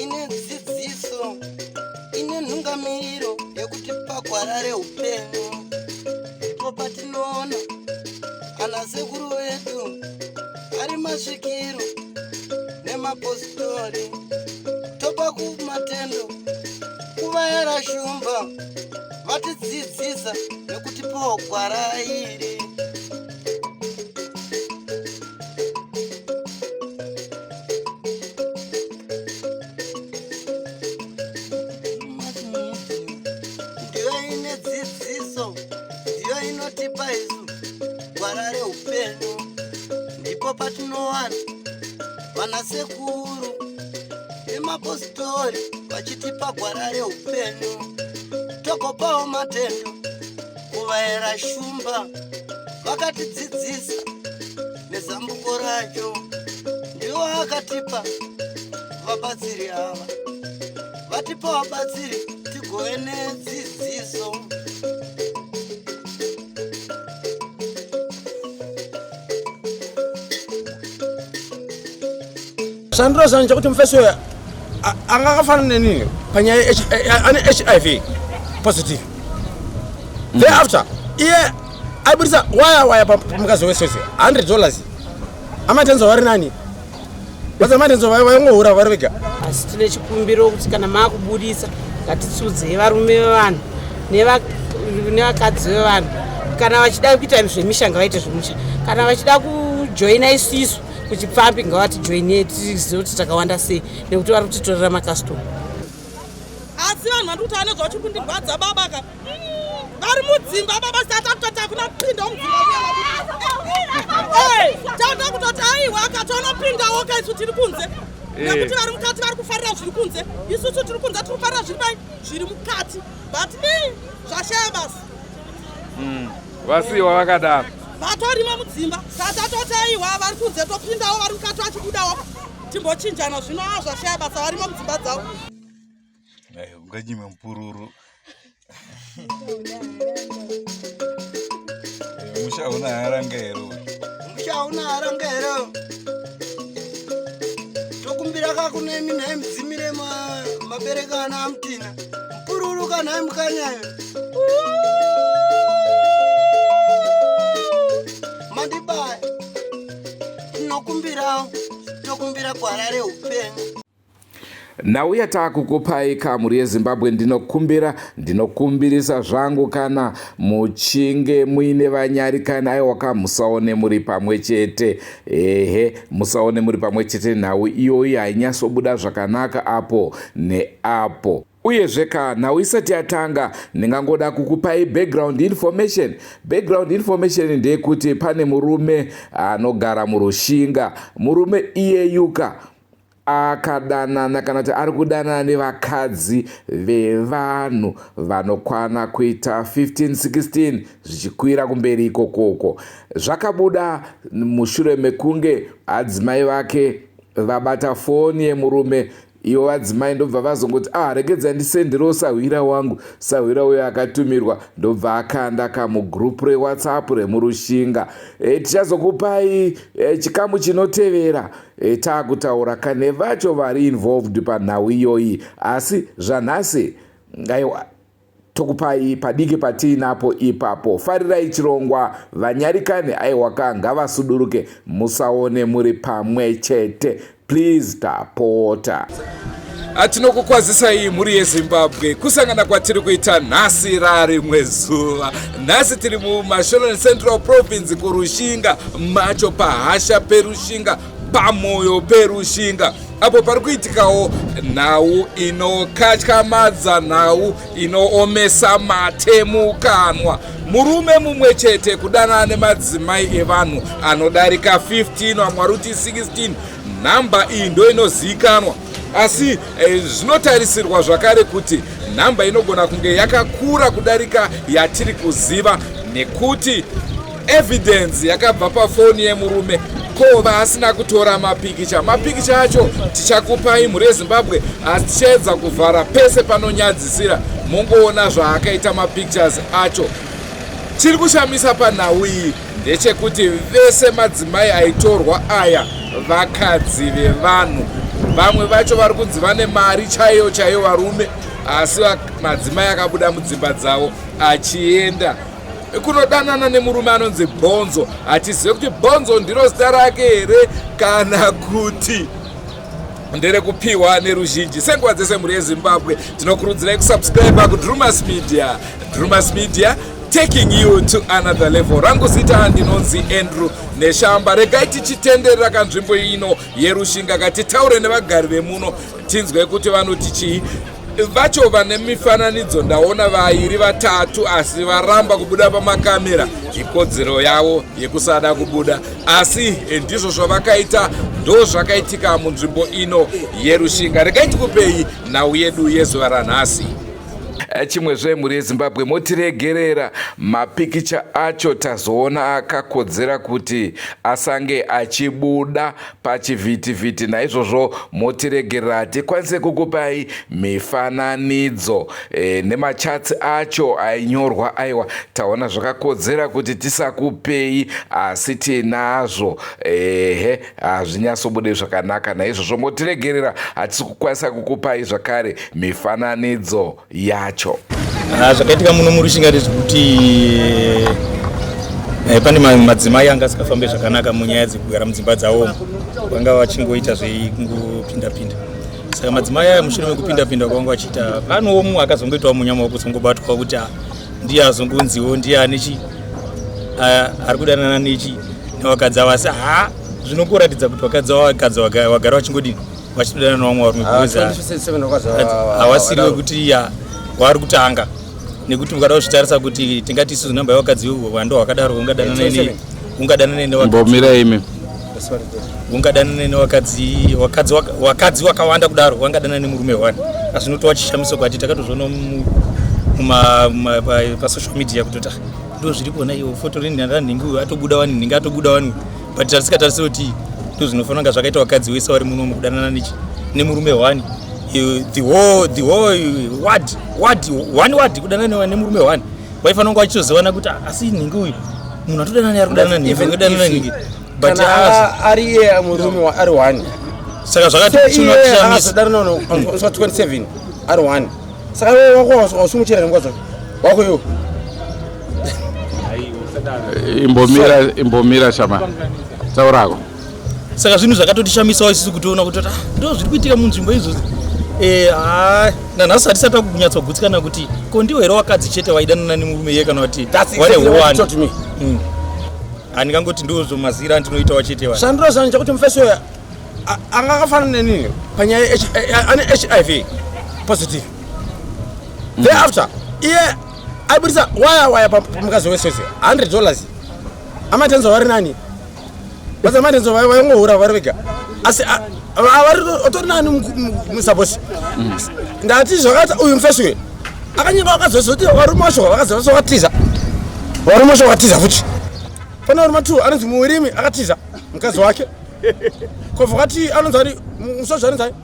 Ine dzidziso, ine nhungamiriro yekuti pagwara reupenyu ndipo patinoona ana sekuru vedu ari masvikiro nemapositori, topa kumatendo kuvayera shumba vatidzidzisa nekutipawo gwara iri. Ndiyo ine dzidziso, ndiyo inotipa isu gwara reupenyu, ndipo patinowana vanasekuru nemapositori vachitipa gwara reupenyu, togopawo matendo kuvaera shumba vakatidzidzisa nezambuko racho, ndiwo akatipa vabatsiri ava, vatipa vabatsiri tigove nedzidziso. Shanduro zvanhu chekuti mufesi uyo anga akafanana nenini panyaya ane HIV positive. Thereafter iye aibudisa waya waya pamukadzi wese wese $100. Amatenzo vari nani? Basa amatenzo vaingohura vari vega. Asi tine chikumbiro kuti kana maakubudisa ngatitsudzei varume vevanhu nevakadzi vevanhu. Kana vachida kuita zvemisha ngavaite zvemusha, kana vachida kujoina isisu kuchipfambi ngavatijoine tizive kuti takawanda sei, nekuti vari kutitorera makastoma. Asi vanhu vari kuti anozwa vachiri kundirwadza baba ka vari mudzimba baba, sata kutoti hakuna kupinda mudzimba, tata kutoti aiwa akatonopindawo ka, isu tiri kunze nekuti vari mukati vari kufarira zviri kunze, isusu tiri kunze tiri kufarira zviri pai zviri mukati, but zvashaya basa. Vasiyiwa vakadaro. Vatorimo mudzimba, sata toti aiwa vari kunze topindawo, vari mukati vachibudawo, timbochinjana. Zvino a zvashaya basa, varimo mudzimba dzavo. Unganyime mupururu, musha una haranga here? Musha una haranga here? Tokumbira kakunemi nhai mudzimire mabereka ana amutina mupururu kanhai mukanyayo mandibaya. Tinokumbirawo, tokumbira gwara reupenyu. Nhau yataakukupai kamhuri yeZimbabwe, ndinokumbira, ndinokumbirisa zvangu, kana muchinge muine vanyarikani, aiwaka, musaone muri pamwe chete. Ehe, musaone muri pamwe chete. Nhau iyoyi hainyatsobuda zvakanaka apo neapo. Uyezve ka nhau isati yatanga, ndingangoda kukupai background information. Background information ndeyekuti pane murume anogara muRushinga. Murume iyeyuka akadanana, kana kuti ari kudanana nevakadzi vevanhu vanokwana kuita 15 16 zvichikwira kumberi ikokoko. Zvakabuda mushure mekunge adzimai vake vabata foni yemurume. Ivo vadzimai ndobva vazongoti, ah, regedzai ndisenderewo sahwira wangu. Sahwira uyo akatumirwa, ndobva akanda kamugroup reWhatsApp remuRushinga. Tichazokupai chikamu chinotevera taakutaura kane vacho vari involved panhau iyoyi, asi zvanhasi aiwa, tokupai padiki patiinapo ipapo. Farirai chirongwa. Vanyarikani, aiwaka, ngavasuduruke. Musaone muri pamwe chete, please, tapota. Tinokukwazisai mhuri yeZimbabwe, kusangana kwatiri kuita nhasi rarimwe zuva. Nhasi tiri muMashonaland Central Province, kuRushinga macho, pahasha peRushinga, pamwoyo peRushinga, apo pari kuitikawo nhau inokatyamadza, nhau inoomesa mate mukanwa. Murume mumwe chete kudanana nemadzimai evanhu anodarika 15, vamwe vari kuti 16. Nhamba iyi ndo inozivikanwa, asi zvinotarisirwa zvakare kuti nhamba inogona kunge yakakura kudarika yatiri kuziva, nekuti evidence yakabva pafoni yemurume, ko vaasina kutora mapikicha. Mapikicha acho tichakupai, mhuri yeZimbabwe, asi tichaedza kuvhara pese panonyadzisira, mongoona zvaakaita mapictures acho. Chiri kushamisa panhau iyi ndechekuti vese madzimai aitorwa aya vakadzi vevanhu. Vamwe vacho vari kunzi vane mari chaiyo chaiyo varume, asi madzimai akabuda mudzimba dzavo achienda kunodanana nemurume anonzi Bhonzo. Hatizive kuti Bhonzo ndiro zita rake here kana kuti nderekupiwa neruzhinji. Senguva dzese mhuri yeZimbabwe, tinokurudzirai kusubscribe kuDrumas Media. Drumas Media, taking you to another level. Rangu zita ndinonzi Andrew Neshamba. Regai tichitenderera kanzvimbo ino yeRushinga, katitaure nevagari vemuno tinzwe kuti vanoti chii. Vacho vane mifananidzo ndaona vairi vatatu, asi varamba kubuda pamakamera. Ikodzero yavo yekusada kubuda, asi ndizvo zvavakaita, ndo zvakaitika munzvimbo ino yeRushinga. Regai tikupei nhau yedu yezuva ranhasi. Chimwe zvemhuri yeZimbabwe, motiregerera, mapikicha acho tazoona akakodzera kuti asange achibuda pachivhitivhiti, naizvozvo motiregerera tikwanise kukupai mifananidzo nemachats acho ainyorwa. Aiwa, taona zvakakodzera kuti tisakupei, asi tinazvo. Ehe, hazvinyatsobude zvakanaka, naizvozvo motiregerera, hatisi kukwanisa kukupai zvakare mifananidzo yacho. Zvakaitika muno muRushinga ndezvekuti pane madzimai anga asingafambe zvakanaka munyaya dzekugara mudzimba dzavo, vanga vachingoita zvekungopinda-pinda. Saka madzimai aya, mushure mekupinda-pinda kwavanga vachiita, panowo mumwe akazongoitawo munyama wekuzongobatwa kuti ndiye azongonziwo ndiye anechi ari kudanana nechi nevakadzi ava. Asi ha, zvinongoratidza kuti vakadzi ava, vakadzi vagara vachingodini, vachitodanana nevamwe varume, because havasiri wekuti ya vari kutanga. Nekuti ukada kuzvitarisa kuti tingati isusu namba yevakadzi wando hwakadaro, ungadanana Mbomira imi. Ungadanana nevakadzi wakadzi wakawanda kudaro, wangadanana nemurume one? Asi zvinotova chishamiso kwati takatozviona pasocial media kutoti ndo zviri kuona iwo foto renhingi uyu atobuda wani, nhingi atobuda wani, but tatisingatarise kuti ndo zvinofanira kunga zvakaita vakadzi wese vari muno mukudanana nechi nemurume one. The whole ward, one ward kudanana nemurume one, vaifanira kunga vachitozivana kuti asi nhingi uyu munhu atodanana ari kudanana nhingi, kudanana nhingi, but Kana ari iye murume ari one, saka zvakati iye akazodanana 27 ari one, saka iwe wako wasimuchera nenguva dzacho wako iwo. Imbomira, imbomira shama, taurako. Saka zvinhu zvakatotishamisawo isusu kutoona kuti ndo zviri kuitika munzvimbo izvozvi. Nanhasi hatisati takunyatsogutsikana kuti ko ndiwo here wakadzi chete waidanana nemurume iye kana kuti That's wane exactly what one. you taught me. Handingangoti ndozvo mazira andinoitawo chete wa Shandiro zvanhu chakuti mufesi uyo anga akafanana nenini panyaya ane HIV positive. Thereafter iye aibudisa waya waya pamukadzi wese wese $100. Amatenzo vari nani, basa amatenzo vaingohura vari vega, asi vari otori nani musaposi. Ndati zvakaita uyu mufesi uyu akanyenga vakazozoti varume vacho vakazi vakatiza, varume vacho vakatiza futi. Pane varume two, anonzi Muurimi akatiza mukadzi wake, kobva kwati anonzi ari musoja anonzi ari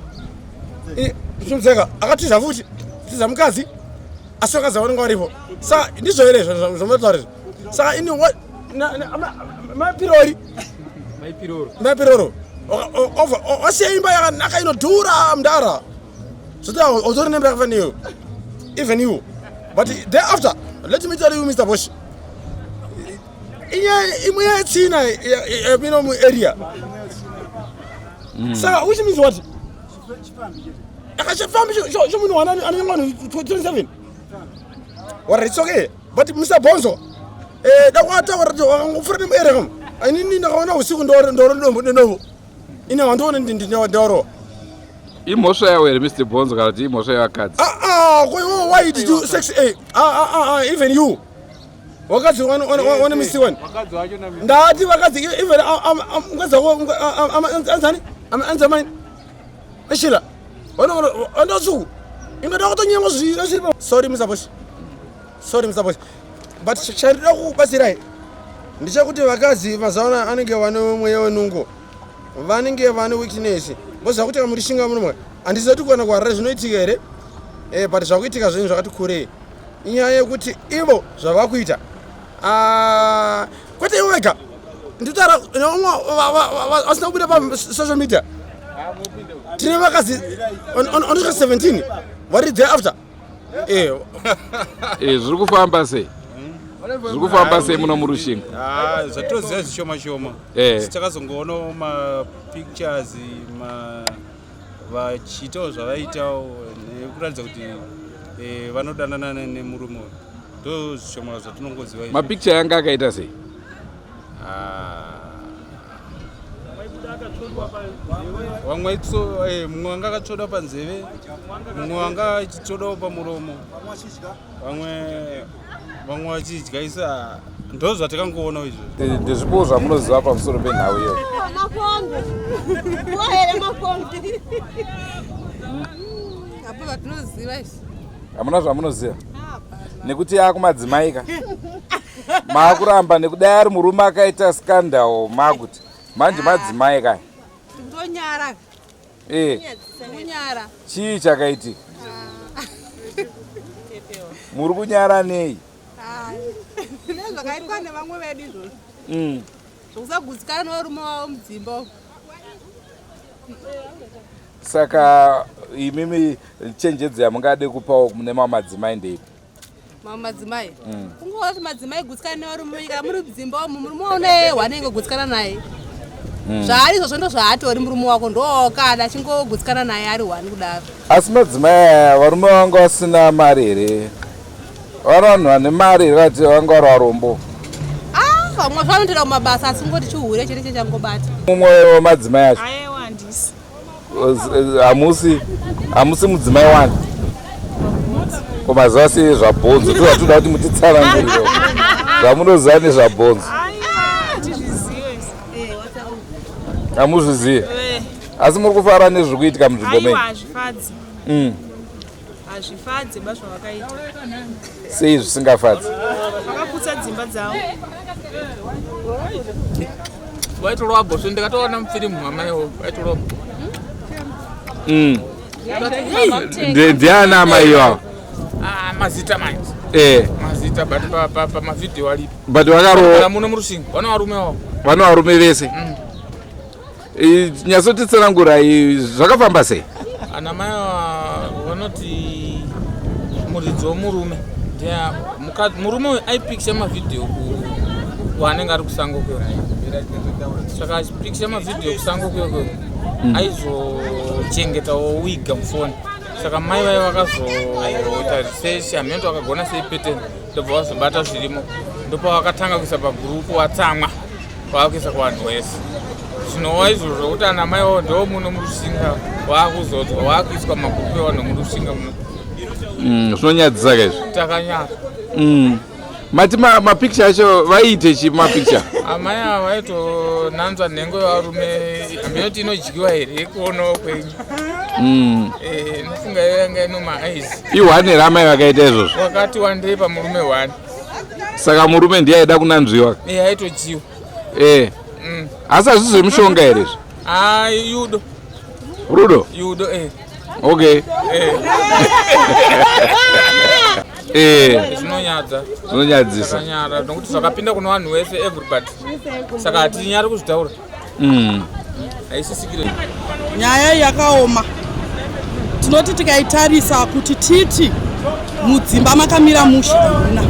Chimudzeka akatiza futi, tiza mukadzi, asi vakadzi vanenge varipo. Saka ndizvo here zvomotaura izvo? Saka ini mapirori mapiroro wasiya imba yakanaka inodhura mudara, zoti autori nemba yakafanira iyo, even you. But thereafter, let me tell you, Mr Bosh, inyaya imwe yetsina yapinda muarea. Saka which means what? Akachifambi chomunhu wana anenge vanhu 27. Alright, it's okay, but Mr Bonzo, dakwataura kuti wakangopfuura nemuarea kama inini ndakaona usiku ndoro dombo nedovo ine wandione ndoro. Imhosva yavo here, Mr Bonzo, kana kuti imhosva yevakadzi? Ah ah, why did you sex? Ah ah ah, ah, even you wakadzi wane misi wani. Ndati vakadzi, even mukadzi wako anzani anzamai eshila wandosuku ingada kutonyengwa zviro zviri. Sorry, Mr Bosh, sorry, Mr Bosh, but chandida kubatsirai ndechekuti vakadzi mazuva ano anenge vane mweya wenungo, vanenge vane weakness. Moziva kuti kamurishinga muno handiziva kuti kuwana kuHarare zvinoitika here, but zvakuitika zvinhu zvakati kurei. Inyaya yekuti ivo zvavakuita. Ah, kwete iwe wega nditaura neumwe vasina kubuda pasocial media tine vakadzi onosvika 17 vari there after eh. eh, zviri kufamba sei zviri kufamba sei muno murushinga ah, zvatoziva zvishoma shoma eh. takazongoonawo mapictures ma vachiitawo zvavaitawo nekuratidza kuti eh, vanodanana nemurume uyu ndo zvishoma zvatinongoziva mapicture yanga akaita sei ah. vamwe eh, mumwe wanga akatsvoda panzeve mumwe wanga achitsvodawo pamuromo vamwe vamwe vachidya isa ndo zvatakangoona izvo ndezvipowo zvamunoziva pamusoro penhau iyo hamuna zvamunoziva nekuti yakumadzimai ka maakuramba nekudai ari murume akaita scandal makuti manje madzimai kaya tonyara eh. kunyara chii chakaitika ah. muri kunyara nei ah. nezvakaitwa nevamwe vedu izvozvo mm. zvokusagutsikana nevarume vavo mudzimba saka imimi chenjedzo yamungade kupawo mune mamadzimai ndeipi mamwe madzimai mm. kungoona kuti madzimai gutsikana nevarume venyu kana muri mudzimba umu murume une wanenge gutsikana naye mm. zvaari izvozvo ndo zvaatori murume wako ndokana achingogutsikana naye ari hwani kudaro asi madzimai aya varume vanga vasina mari here vari vanhu vane mari here vati vanga vari varombo ah, vamwe vanotoenda kumabasa asi ngoti chihure chete chechangobata mumwe wemadzimai acho Hamusi hamusi mudzimai wani ko mazuva sei zvabhonzo tozvatoda kuti mutitsanangurire zvamunoziva nezvabhonzo hamuzvizive eh. asi muri kufara nezviri kuitika munzvimbo menyu mm. Hazvifadzi ba zvavakaita. Sei zvisingafadzi? Vakaputsa dzimba dzavo. Vaitorwa bhosvo ndikatoona mufirimu amaiwo vaitorwa. Mm. Ndiana amai iwawo? Ah, mazita manje. Eh. Mazita but pa pa pa mavideo alipo. But vakarowa. Muno murushinga. Vana varume wavo. Vana varume vese. Mm. Nyatsotitsanangurai zvakafamba sei? Ana mai vanoti muridzi wemurume murume uyu aipikicha mavhidhiyo kwaanenge ari kusango kuyo saka achipikicha mavhidhiyo kusango kuyo kuyo mm. aizochengetawo wiga mufoni saka mai vaye vakazoita research hameno vakagona sei pattern ndobva vazobata zvirimo ndopavakatanga kuisa pagurupu watsamwa Vakuisa kuvanhu wese zvinova izvo zvokuti ana mai wavo ndo muno murushinga wakuzodzwa wakuiswa magurupu evanhu murushinga muno mm, zvinonyadzisa ka izvi takanyara mm. mati mapicture acho vaiite chi mapicture amai ava vaitonanzva nhengo yevarume ambinoti inodyiwa here kuonawo kwenyu mm. eh, nofunga iyo yanga ino maaizi ihwani here amai vakaita izvozvo wakati wandei pamurume hwani saka murume ndiye aida kunanzviwa eh aitojiwa eh mm. asi hazvisi zvemushonga here izvi ah yudo rudo yudo eh okay eh eh zvinonyadza zvinonyadzisa nyara nokuti zvakapinda kuna vanhu wese everybody saka hatinyari kuzvitaura mm. haisisikire nyaya yakaoma tinoti tikaitarisa kuti titi mudzimba makamira mushe hamuna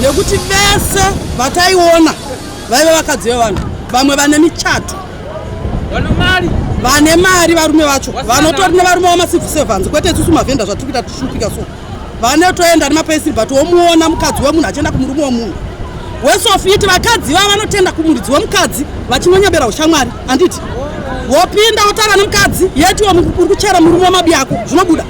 nekuti vese vataiona vaive vakadzi vevanhu vamwe vane michato vane mari varume vacho vanotori nevarume vamacivil servants kwete isusu mavhenda zvatiri kuita tichishupika so vanotoenda nemapaisiri but womuona mukadzi wemunhu achienda kumurume wemunhu wesofiti vakadzi vava vanotenda kumuridzi wemukadzi vachinonyebera ushamwari handiti wopinda wotaura nemukadzi yeti uri kuchera murume wemabi ako zvinobuda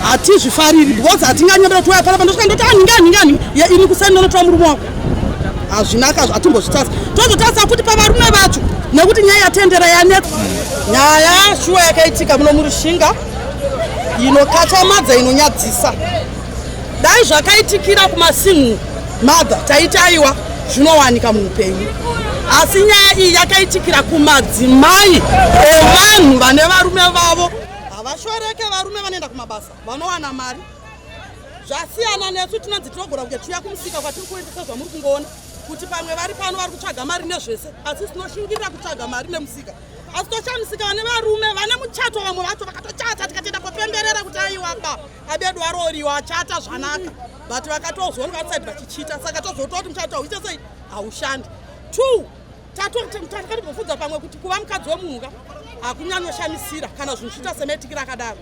hatizvifariri because hatinganyebera kuti waya panapa ndosvika ndoti aningi aningi aningi ini kuseni ndonotora murume wako hazvinaka hatimbozvitarisa tozotarisa futi pavarume vacho nekuti nyaya yatendera yanetsa nyaya shuwa yakaitika muno murushinga inokatyamadza inonyadzisa dai zvakaitikira kumasingle mother taiti aiwa zvinowanika muupenyu asi nyaya iyi yakaitikira kumadzimai evanhu vane varume vavo havashoreke varume vanoenda kumabasa vanowana mari. Zvasiyana nesu tinonzi tinogona kunge tichiuya kumusika kwatiri kuenda sezvamuri kungoona kuti pamwe vari pano vari kutsvaga mari nezvese, asi tinoshingirira kutsvaga mari nemusika. Asi toshamisika vane varume vane muchato, vamwe vacho vakatochata tikatoenda kopemberera kuti aiwa ba abedu arooriwa achata zvanaka, but vakatozooneka outside vachichita. Saka tozotoa kuti muchato hauite sei, haushandi. Two, takatombofudza pamwe kuti kuva mukadzi wemunhu ka hakunyanyoshamisira kana zvinhu zvichiita semaitikiro akadaro.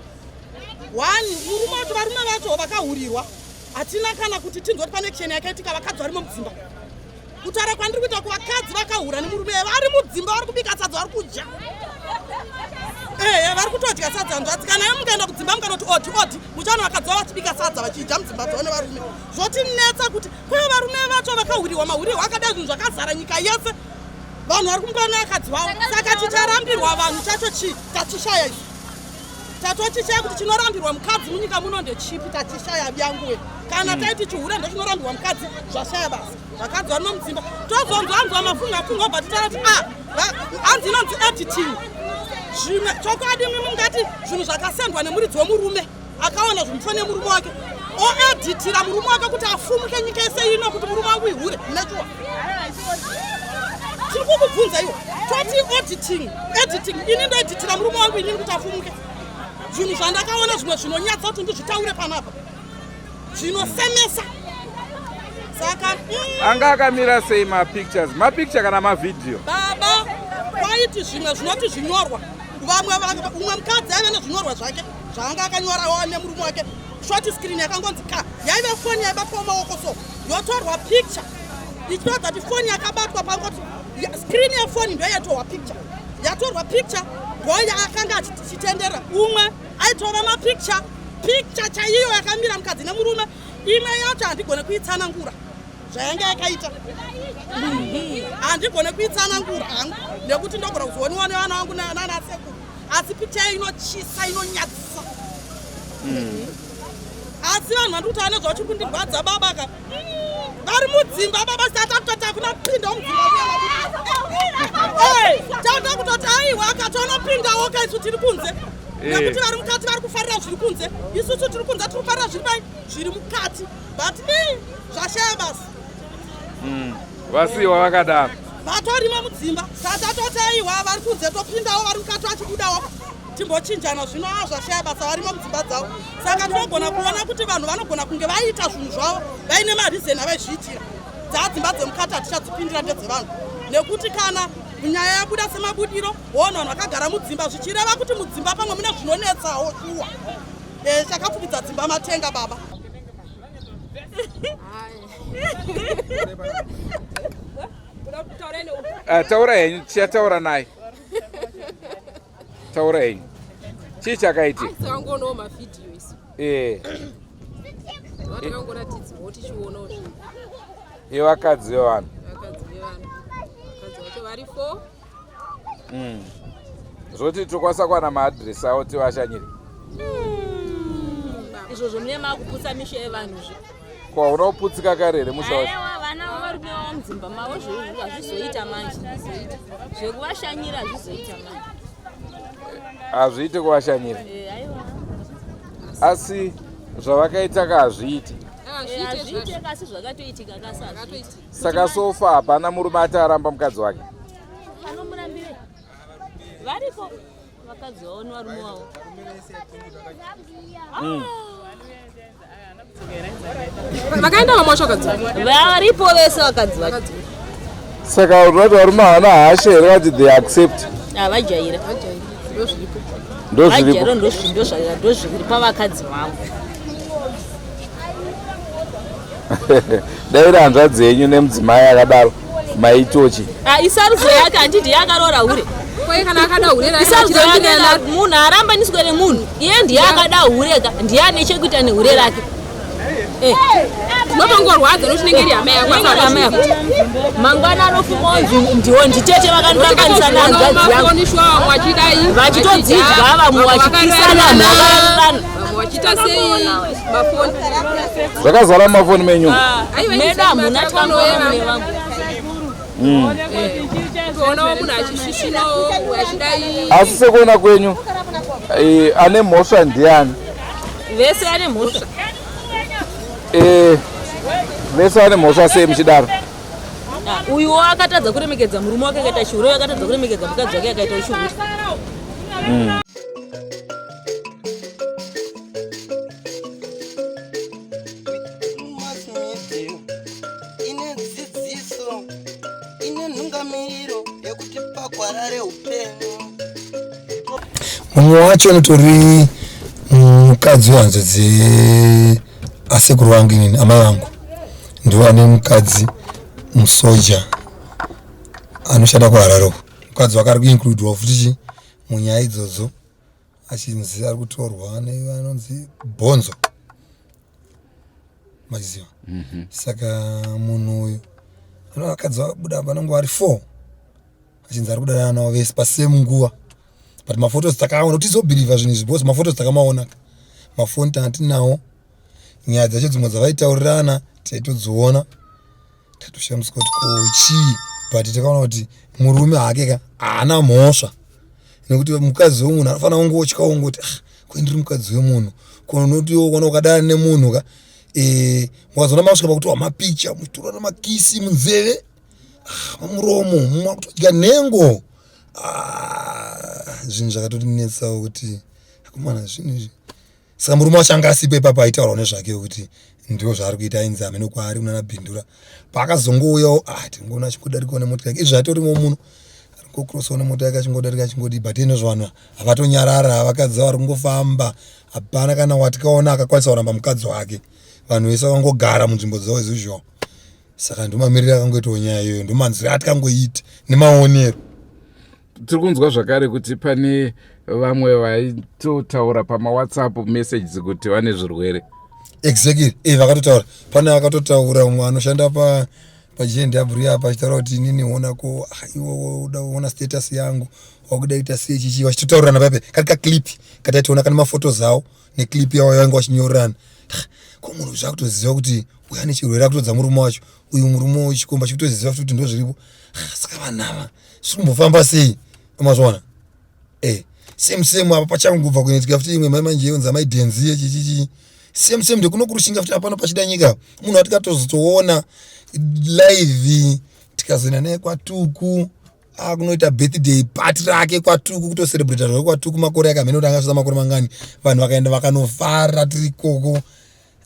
One, murume wacho, varume vacho vakahurirwa, hatina kana kuti tinzwe kuti pane action yakaitika, vakadzi varimo mudzimba. Kutaura kwandiri kuita kuvakadzi vakahura nemurume vari mudzimba, vari kubika sadza, vari kudya, ehe, vari kutodya sadza. Hanzvadzi, kana iwe mukaenda kudzimba mukanoti odi odi, muchaona vakadzi vavo vachibika sadza vachidya mudzimba dzavo nevarume. Zvotinetsa kuti kwevo varume vacho vakahurirwa mahurirwa akadai, zvinhu zvakazara nyika yese, vanhu vari kumuka nevakadzi vavo. Saka chicharambirwa vanhu chacho chii? Tachishaya isu, tatochishaya kuti chinorambirwa mukadzi munyika muno ndechipi. Tachishaya byanguwe. Kana taiti chihure ndochinorambirwa mukadzi, zvashaya basa. Vakadzi varimo mudzimba, tozonzwanzwa mafunga funga, obva titaura kuti a hanzi inonzi editing. Zvimwe chokwadi mimi mungati zvinhu zvakasendwa nemuridzi wemurume akaona zvinhu nemurume wake, oeditira murume wake kuti afumuke nyika yese ino kuti murume wangu ihure nechuwa. Tiri kukubvunza iwo, toti editing, editing, ini ndoeditira murume wangu inini kuti afumuke zvinhu zvandakaona, zvimwe zvinonyatsa kuti ndizvitaure panapa, zvinosemesa. Saka Anga akamira sei mapictures, mapicture kana mavhidhiyo? Baba, kwaiti zvimwe zvinoti zvinyorwa, vamwe umwe mukadzi aive nezvinyorwa zvake zvaanga akanyorawo nemurume wake, short screen yakangonzi ka yaive foni yaibatwa mumaoko, so yotorwa picture ichitoratidza kuti foni yakabatwa pangoti screen yefoni ndo yatorwa picture, yatorwa picture ndo yaakanga achitendera. Umwe aitora mapicture, picture chaiyo yakamira mukadzi nemurume. Imwe yacho handigone kuitsanangura zvayanga yakaita, handigone kuitsanangura hangu nekuti ndogona kuzooniwa nevana vangu nanasekuru, asi picha inotyisa, inonyadzisa. Asi vanhu vandiri kutaura nezvavo chiri kundirwadza baba ka, vari mudzimba baba, sata kutoti hakuna kupindawo mudzimba muya, tata kutoti aiwa akatonopindawo ka, isu tiri kunze nekuti vari mukati vari kufarira zviri kunze, isusu tiri kunze tiri kufarira zviri pai zviri mukati, but zvashaya basa. Vasiyiwa vakadaro. Vatorimo mudzimba, tata aiwa vari kunze topindawo, vari mukati vachibudawo, timbochinjana. Zvino a zvashaya basa, varimo mudzimba dzavo. Saka tinogona kuona kuti vanhu vanogona kunge vaita zvinhu zvavo vaine mareason avaizviitira. Dzaa dzimba dzemukati hatichadzipindira, ndedzevanhu, nekuti kana nyaya yabuda semabudiro, woona vanhu vakagara mudzimba, zvichireva kuti mudzimba pamwe mune zvinonetsawo shuwa. Chakafukidza dzimba matenga baba. Taura henyu, tichataura naye. Taura henyu, chii chakaitika? Takangoonawo mavhidhiyo isu. Takangoratidzwawo tichionawo zvinhu. Yevakadzi vevanhu. Vakadzi vevanhu, vakadzi vacho vari four. Zvoti tokwanisa kuwana maadhiresi avo tivashanyire? Izvozvo mune makuputsa misha yevanhu zve. Ko hauna kuputsika kare here musha wacho? Aiwa, vana varume vavo mudzimba mavo, zvezvo hazvizoita manje, zvekuvashanyira hazvizoita manje. Hazviiti kuvashanyira? Aiwa. Asi zvavakaita ka hazviiti. Hazviite kasi, zvakatoitika kasi hazviiti. Saka so far hapana murume ati aramba mukadzi wake? Anomurambire, varipo vakadzi vavo nevarume vavo. Vakaenda vamwe vacho vakadzi. Varipo vese vakadzi vacho. Saka unoti varume havana hasha here, vati they accept? Havajaira. Ndozviripo. Ndozviripo. Vajaira, ndozviri pavakadzi vavo. Dai iri hanzvadzi yenyu nemudzimai akadaro, maitochi? Ah, isarudzo yake, handiti yakaroora hure? Kwaye kana akada hure raye. Isarudzo yake munhu arambaniswe nemunhu, iye ndiye akada hure ka, ndiye ane chekuita nehure rake. Zvinotongorwadza nokuti inenge iri hama yako. Inenge iri hama yako. Mangwana anofuma onzi ndiwo nditete vakandirambanisa nehanzvadzi yangu. Mafonishwa vamwe vachidai. Vachitodzidya, vamwe vachikisana, vanhu vakararana. Vamwe vachiita sei mafoni. Zvakazara mumafoni menyu? Aiwa, Medu hamuna twamboone vamwe. Kuonawo munhu achisvisvinawo achidai. Asi sekuona kwenyu, ane mhosva ndiani? Vese ane mhosva. Eh, vese vane mhosva sei muchidaro? Ah, uyuwo akatadza kuremekedza murume wake akaita chihure, uyo akatadza kuremekedza mukadzi wake akaita chihure. Ine dzidziso, ine nhungamiriro yekutipa gwara reupenyu. Mumwe wacho unotori mukadzi wehanzo dzeasekuru vangu, inini amai vangu ndivo ane mukadzi musoja anoshanda kuHarare uko. Mukadzi wake ari kuincludwa futi chi munyaya idzodzo, achinzi ari kutorwa nevanonzi Bhonzo, machiziva. Saka munhu uyu ano vakadzi vabuda vanonge vari four, achinzi ari kudanana navo vese pasame nguva, but maphotos takaona kuti tizobhilivha zvinhu izvi because maphotos takamaona, mafoni tanga tinawo, nyaya dzacho dzimwe dzavaitaurirana taitodziona, tatoshamiswa kuti ko chii, but takaona kuti murume hake ka haana mhosva nekuti mukadzi wemunhu anofanira kungotyawo ngoti ah, ko ndiri mukadzi wemunhu, ko unoti ukaona ukadana nemunhu ka mukazoona masvika pakutorwa mapicha muchitorwa namakisi munzeve, ah, pamuromo, mumwe akutodya nhengo, ah, zvinhu zvakatotinetsawo kuti akomana zvinhu izvi. Saka murume wacho anga asipo ipapo aitaurawo nezvake kuti ndiwo zvaari kuita, ainzi hameno kwaari kunana Bindura. Paakazongouyawo, ah, tingoona achingodarikawo nemota yake, izvi atorimo muno, ari kukrosawo nemota yake achingodarika achingodii, but inozvo vanhu havatonyarara, vakadzi vari kungofamba, hapana kana watikaona akakwanisa kuramba mukadzi wake, vanhu vese vakangogara munzvimbo dzavo as usual. Saka ndomamiriro akangoitawo nyaya iyoyo, ndomanzwiro atikangoita nemaonero. Tiri kunzwa zvakare kuti pane vamwe vaitotaura pamawhatsapp messages kuti vane zvirwere. Exactly, vakatotaura, pane akatotaura umwe anoshanda pa paGNW apa achitaura kuti inini ona ko, ah, iwe uda kuona status yangu wakuda kuita sei chichi, vachitotaurirana paipe kari kaclip kataitoona kane mafotos avo neclip yavo yavange vachinyorerana. Ah, ko munhu zvakutoziva kuti uyu ane chirwere akutodza murume wacho, uyu murume wechikomba chikutoziva futi kuti ndo zviripo. Ah, saka vanhu ava zviri kumbofamba sei, mazviona? Same same apa pachangobva kunoitika futi imwe mai manje yonzi amai Dhenzi chichichi, same same ndekuno kuRushinga futi apano pachida nyika, munhu watikatozotoona live tikazoenda naye kwaTuku akunoita birthday party rake kwaTuku, kutocelebrata zvake kwaTuku makore ake hamene kuti angasvitsa makore mangani, vanhu vakaenda vakanofara tiri ikoko.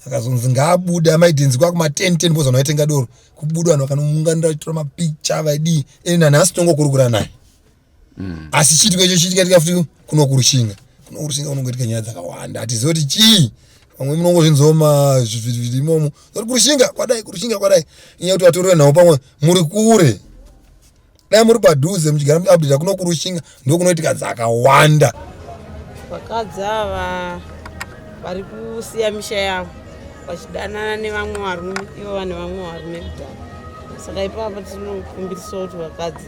Akazonzi ngaabude amai Dhenzi kwakuma 10 10 because vanhu vaitenga doro, kubuda vanhu vakanomuunganira vachitora mapicha vaidii, ende nanhasi tongokurukura naye. Asi chiitiko icho chiitika futi kuno kuRushinga, kuno kuRushinga kunongoitika nyaya dzakawanda, hatizivi kuti chii, pamwe munongozvinzwawo mazvivhivhiti imomo kuti kuRushinga kwadai, kuRushinga kwadai, inyaya yekuti vatori venhau pamwe muri kure, dai muri padhuze muchigara muupdate, kuno kuRushinga ndokunoitika dzakawanda. Vakadzi ava vari kusiya misha yavo vachidanana nevamwe varume, ivo vane vamwe varume kudhara. Saka ipapo tinokumbirisawo kuti vakadzi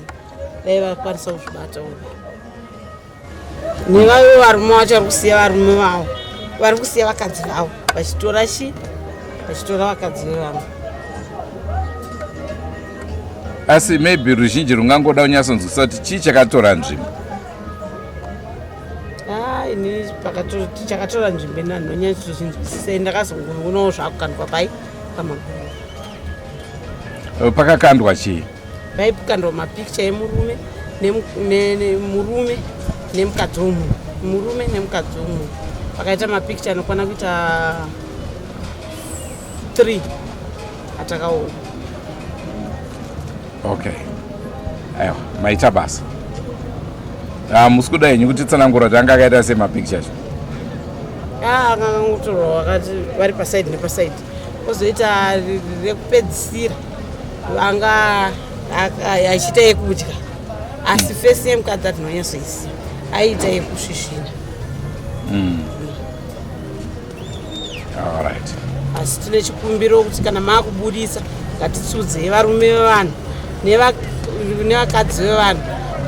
dai vakwanisa kuzvibatawo, nevavo varume vacho vari kusiya varume vavo, vari kusiya vakadzi vavo vachitora chi vachitora vakadzi vevamwe. Asi maybe ruzhinji rungangoda kunyatsonzwisisa kuti chii chakatora nzvimbo. Ah, ini chakatora nzvimbo ina ndinonyatsozvinzwisisa, ndakazongoonawo zvakukandwa pai pamaguru. Pakakandwa chii? Paikandwa mapikicha emurume murume nemukadzi womunhu, murume nemukadzi womunhu, pakaita mapikicha anokwana kuita 3 atakaona. Okay, aiwa, maita basa. Ah, musi kuda henyu kutitsanangura kuti anga akaita sei mapikicha acho? Ah, anga akangotorwa vakati vari pasaidi nepasaidi, ozoita rekupedzisira vanga achiita yekudya, asi fesi yemukadzi atinonyatsoiziva aiita yekusvisvina. Alright. Asi tine chikumbiro kuti kana maakubudisa ngatitsudzei varume vevanhu nevakadzi vevanhu,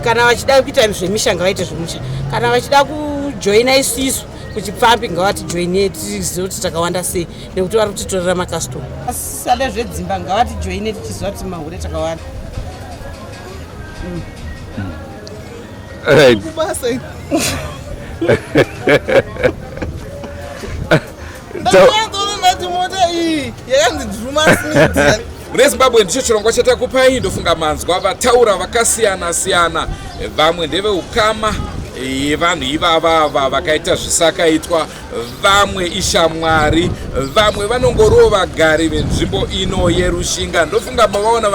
kana vachida kuita zvemisha ngavaite zvemusha, kana vachida kujoina isisu kuchipfambi ngavatijoine tizive kuti takawanda sei, nekuti vari kutitorera makastoma. Asada zvedzimba ngavatijoine tichiziva kuti mahure takawanda. Right. Kubasa. Ndakanzona ndati Kwete iyi yakanzi Drumas Media. Mune Zimbabwe ndicho chirongwa chatakupai, ndofunga manzwa vataura vakasiyana siyana, vamwe ndeveukama yevanhu ivava ava vakaita zvisakaitwa, vamwe ishamwari, vamwe vanongoriwo vagari venzvimbo ino yeRushinga. Ndofunga mavaona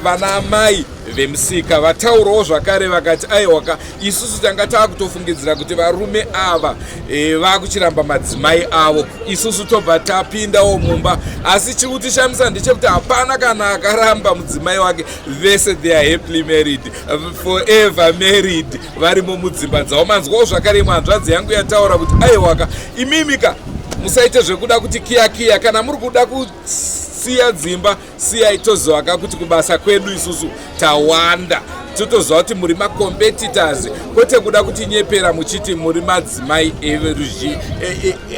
vana mai vemusika vataurawo zvakare vakati aiwaka, isusu tanga taakutofungidzira kuti varume ava vakuchiramba madzimai avo, isusu tobva tapindawo mumba. Asi chiri kutishamisa ndechekuti hapana kana akaramba mudzimai wake, vese they are happily married, forever married, varimo mudzimba dzavo. Manzwawo zvakare imwe hanzvadzi yangu yataura kuti aiwaka, imimika musaite zvekuda kuti kiya kiya, kana muri kuda kusiya dzimba siyai, tozivaka kuti kubasa kwedu isusu tawanda, totoziva kuti muri macompetitors, kwete kuda kutinyepera muchiti muri madzimai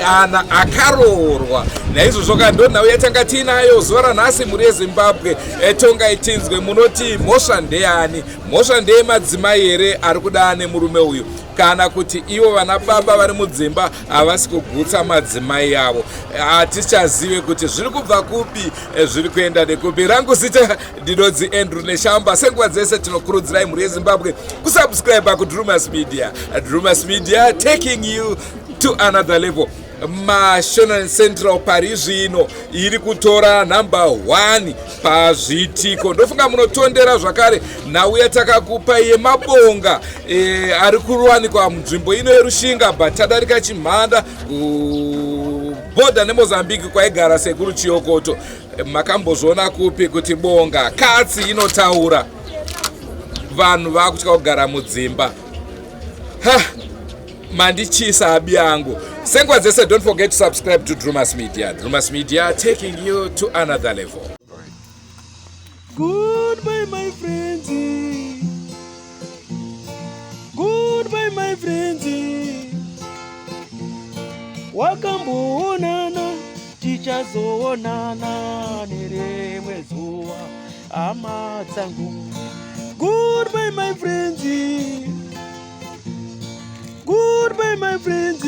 ana akaroorwa. Naizvozvo ka ndo nhau yatanga tiinayo zuva ranhasi muri yeZimbabwe. Tongai tinzwe, munoti mhosva ndeyani? Mhosva ndeyemadzimai here ari kuda nemurume uyu, kana kuti ivo vana baba vari mudzimba havasi kugutsa madzimai avo? Hatichazive kuti zviri kubva kupi, zviri kuenda nekupi. Rangu zita ndinonzi Andrew Neshamba. Senguva dzese tinokurudzirai mhuri yeZimbabwe kusubscribe kuDrumas Media. Drumas Media, taking you to another level. Mashonaland Central pari zvino iri kutora nhamba 1 pazviitiko. Ndofunga munotondera zvakare nhau yatakakupa yemabonga ari kuwanikwa munzvimbo ino yeRushinga, but tadarika Chimhanda kubhodha neMozambique kwaigara Sekuru Chiyokoto. Makambozviona kupi kuti bonga katsi inotaura? Vanhu vakutya kugara mudzimba. Ha, mandichisa abi yangu. Senguva dzese, don't forget to subscribe to Drumas Media. Drumas Media, taking you to another level. Goodbye, my friends. Goodbye, my friends. Wakamboonana, tichazoonana nerimwe zuva, hama dzangu. Goodbye, my friends. Goodbye, my friends.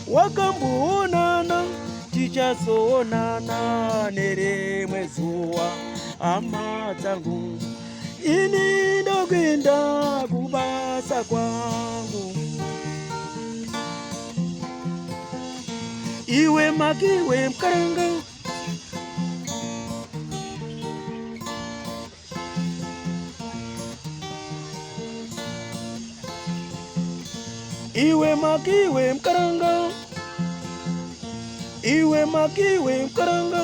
Wakamboonana, tichazoonana nerimwe zuva, hama dzangu. Ini ndokuenda kubasa kwangu. Iwe makiwe mkaranga. Iwe makiwe mkaranga. Iwe makiwe mkaranga.